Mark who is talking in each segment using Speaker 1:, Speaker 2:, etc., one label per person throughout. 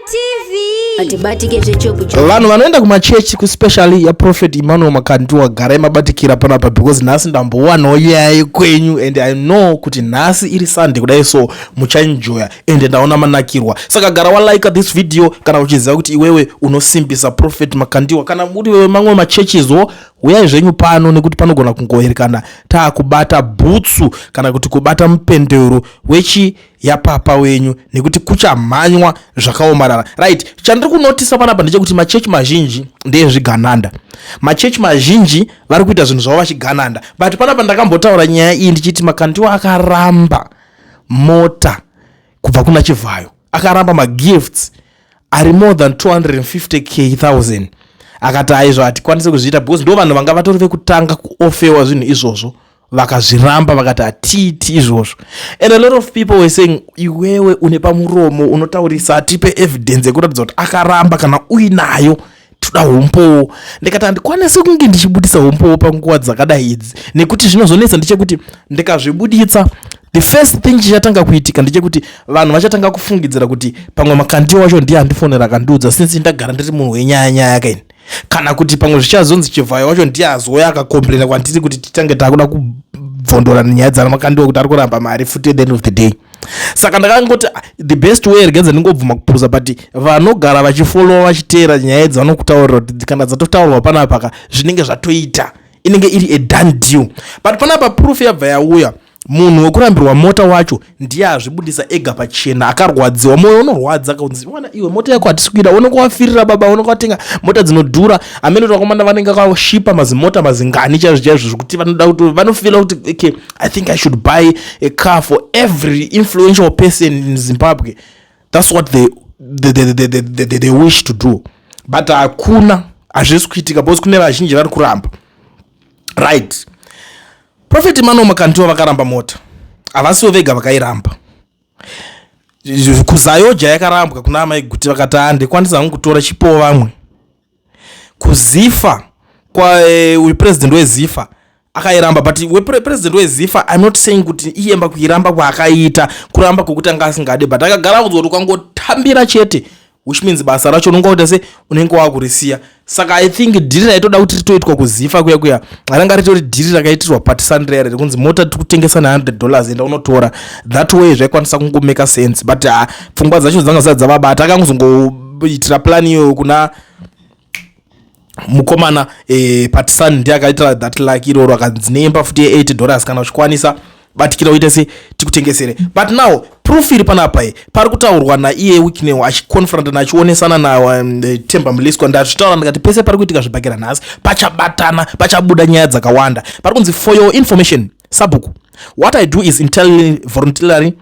Speaker 1: TV. Atibatike zvechopu.
Speaker 2: Vanhu vanoenda kumachechi, kuspecially yaProphet Emmanuel Makandiwa, garai mabatikira panapa because nhasi ndambowanawo nyaya yekwenyu and I know kuti nhasi iri Sunday kudai, so muchaenjoya and ndaona manakirwa. Saka gara walike this video kana uchiziva kuti iwewe unosimbisa Prophet Makandiwa. Kana muri mamwe machechizwo, uyai zvenyu pano nekuti panogona kungoerekana taakubata bhutsu kana kuti kubata mupendero wechi yapapa wenyu nekuti kuchamhanywa zvakaomarara. Right, chandiri kunotisa panapa ndechekuti machechi mazhinji ndeyezvigananda. Machechi mazhinji vari kuita zvinhu zvavo vachigananda, but panapa ndakambotaura nyaya iyi ndichiti Makandiwa akaramba mota kubva kuna Chivhayo, akaramba magifts ari more than 250 k thousand, akati aizvo hatikwanisi kuzviita because ndo vanhu vanga vatori vekutanga kuofferwa zvinhu izvozvo, vakazviramba, vakati hatiiti izvozvo. And a lot of people were saying, "Iwewe une pamuromo, unotaurisa, atipe evidence yekuratidza kuti akaramba. Kana uinayo, toda umbowo." Ndikati handikwanisi kunge ndichibudisa umbowo panguva dzakadai idzi nekuti zvinozonetsa ndechekuti ndikazvibuditsa, the first thing chichatanga kuitika ndechekuti vanhu vachatanga kufungidzira kuti pamwe Makandiwa wacho ndiye andifonera akandiudza, since ndagara ndiri munhu wenyaya nyaya kaini, kana kuti pamwe zvichazonzi Chivhayo wacho ndiye azouya akacomplaina kwandiri kuti titange takuda kubvondora nyaya dzana Makandiwa kuti ari kuramba mari futi at the end of the day. Saka ndakangoti, ah, the best way, regenza ndingobvuma kupuruza, but vanogara vachifollowa, vachiteera nyaya idzi, vanokutaurira kuti kana dzatotaurwa panapa zvinenge zvatoita, inenge iri a done deal. But panapa proof yabva yauya. Munhu wekurambirwa mota wacho ndiye azvibudisa ega pachena, akarwadziwa. Mwoyo unorwadza kaunzi, "Wana iwe, mota yako hatisi kuida." Unenge wafirira baba, unenge watenga mota dzinodhura. Amene kuti vakomana vanenge vakashipa mazimota mazingani chaizvo chaizvo, zvekuti vanoda kuti vanofeela kuti, "Okay, I think I should buy a car for every influential person in Zimbabwe." That's what they wish to do, but hakuna, hazvisi kuitika because kune vazhinji vari kuramba. Right, Prophet Emmanuel Makandiwa vakaramba mota, havasiwo vega vakairamba. KuZAOGA yakarambwa kuna amai Guti, vakati, "Handikwanisa hangu kutora, chipowo vamwe." KuZIFA kwa uyu president weZIFA akairamba, but wepresident weZIFA, I'm not saying kuti iyemba kuiramba kwaakaita kuramba kwekuti anga asingade, but akagara kudzwa kuti ukangotambira chete, which means basa racho unonga kuita se unenge wakurisiya. Saka I think deal raitoda kuti ritoitwa kuZIFA kuya kuya ranga ritori deal rakaitirwa patisandrere rekunzi mota tiri kutengesa ne$100, enda unotora. That way zvaikwanisa kungomake sense, but pfungwa dzacho dzanga zisati dzavabata. Akangozongoitira plan iyoyo kuna mukomana Patisan, ndiye akaitira that luck iroro, akanzi neimba futi ye$80, kana uchikwanisa batikira uite se tikutengesere. But now proof iri panapa, pari kutaurwa naiye Wicknell achiconfrontana, achionesana naTemba Mliswa. Ndazvitaura ndikati pese pari kuitika zvibhakera nhasi pachabatana, pachabuda nyaya dzakawanda. Pari kunzi, "For your information, sabhuku, what I do is entirely voluntarily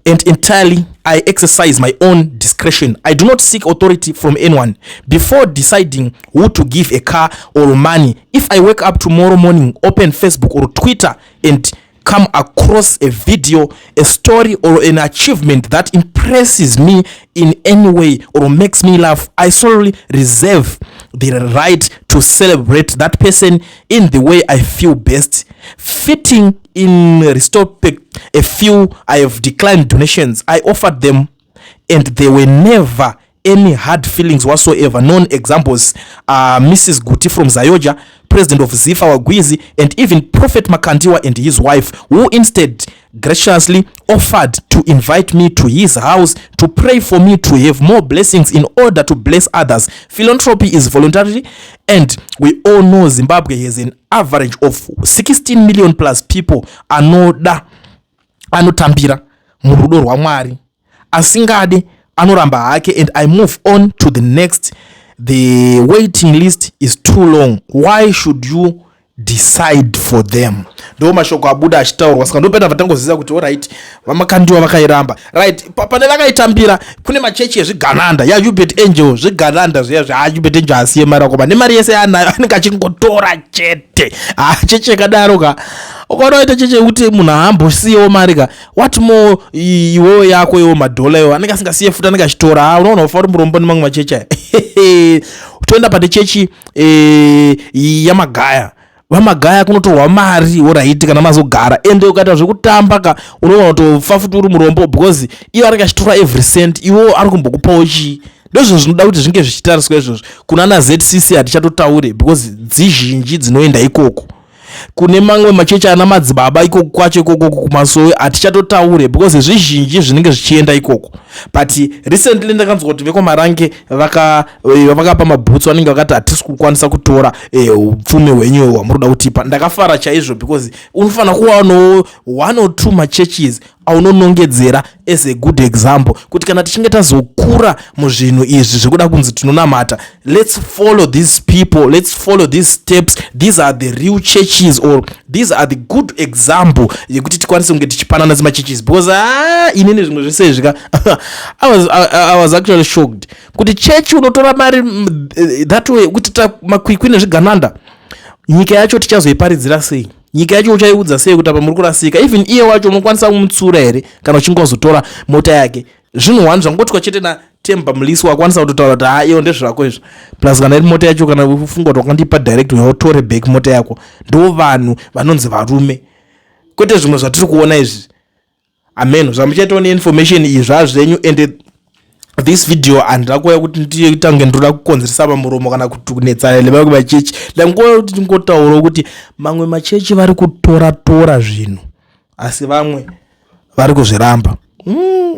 Speaker 2: and entirely I exercise my own discretion. I do not seek authority from anyone before deciding who to give a car or money. If I wake up tomorrow morning, open Facebook or Twitter and come across a video, a story or an achievement that impresses me in any way or makes me laugh, I solely reserve the right to celebrate that person in the way I feel best fitting. In retrospect, a few I have declined donations I offered them and there were never any hard feelings whatsoever. Known examples are Mrs. Guti from ZAOGA, president of ZIFA Wagwizi, and even Prophet Makandiwa and his wife, who instead graciously offered to invite me to his house to pray for me to have more blessings in order to bless others. Philanthropy is voluntary, and we all know Zimbabwe has an average of 16 million plus people anoda, anotambira murudo rwaMwari. Asingade anoramba hake and I move on to the next. The waiting list is too long. Why should you decide for them?" Ndo mashoko abuda achitaurwa. Saka ndopenda vatangoziva kuti alright, vaMakandiwa vakairamba. Right, pane vakaitambira, kune machechi ezvigananda, yaUebert Angel, zvigananda zviya zvaUebert Angel, asiye mari akoma nemari yese yaanayo, anenge achingotora chete. Ha, chechi yakadaro ka, ukaona waita chechi yekuti munhu haambosiyewo mari ka, what more iwewo yako iwo madhola iwo anenge asingasiye futi, anenge achitora. Ha, unoona ufa uri murombo nemamwe machechi aya. Toenda pane chechi yaMagaya. VaMagaya kunotorwa mari, alright, kana mazogara. Ende ukaita zvekutamba ka, unoona kutofa futi uri murombo, because ivo anenge achitora every cent. Iwo ari kumbokupawo chii? Ndozvinhu zvinoda kuti zvinge zvichitariswa izvozvo. Kuna naZCC hatichatotaure, because dzizhinji dzinoenda ikoko. Kune mamwe machechi ana madzibaba ikoko kwacho, ikoko kumasowe hatichatotaure, because zvizhinji zvinenge zvichienda ikoko. But recently ndakanzwa kuti vekwaMarange vakapa mabhutsu, vanenge vakati hatisi kukwanisa kutora upfumi hwenyu hwamuri kuda kutipa. Ndakafara chaizvo, because unofanira kuwanawo one or two machurches aunonongedzera as a good example, kuti kana tichinge tazokura muzvinhu izvi zvekuda kunzi tinonamata, let's follow these people, let's follow these steps. These are the real churches, or these are the good example yekuti tikwanise kunge tichipanana semachurches. Because inini zvimwe zvese izvi ka, I was actually shocked kuti chechi unotora mari that way, kuti makwikwi nezvigananda. Nyika yacho tichazoiparidzira sei? Nyika yacho uchaiudza sei kuti apa muri kurasika? Even iye wacho unokwanisa kumutsura here kana uchinge wazotora mota yake? Zvinhu one zvangotwa chete naTemba Mliswa, akwanisa kutotaura kuti ha, iwo ndezvako izvo. Plus kana iri mota yacho, kana ufunga kuti wakandipa direct, yautore back mota yako. Ndo vanhu vanonzi varume, kwete zvimwe zvatiri kuona izvi. Amen. Zvamuchaitawo neinformation iyi zvazvenyu. And this video handina kuuya kuti nditange ndoda kukonzeresa pamuromo kana kunetsana nevamwe machechi. Ndangoya kuti tingotaurawo kuti mamwe machechi vari kutora tora zvinhu, asi vamwe vari kuzviramba.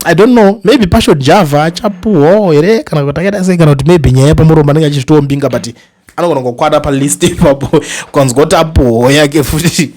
Speaker 2: I don't know, maybe Passion Java achapuhwawo here, kana kuti akaita sei, kana kuti maybe nyaya yepamuromo anenge achizvitombinga, but anogona kungokwana palist ipapo, ukanzwa kuti apuhwawo yake futi.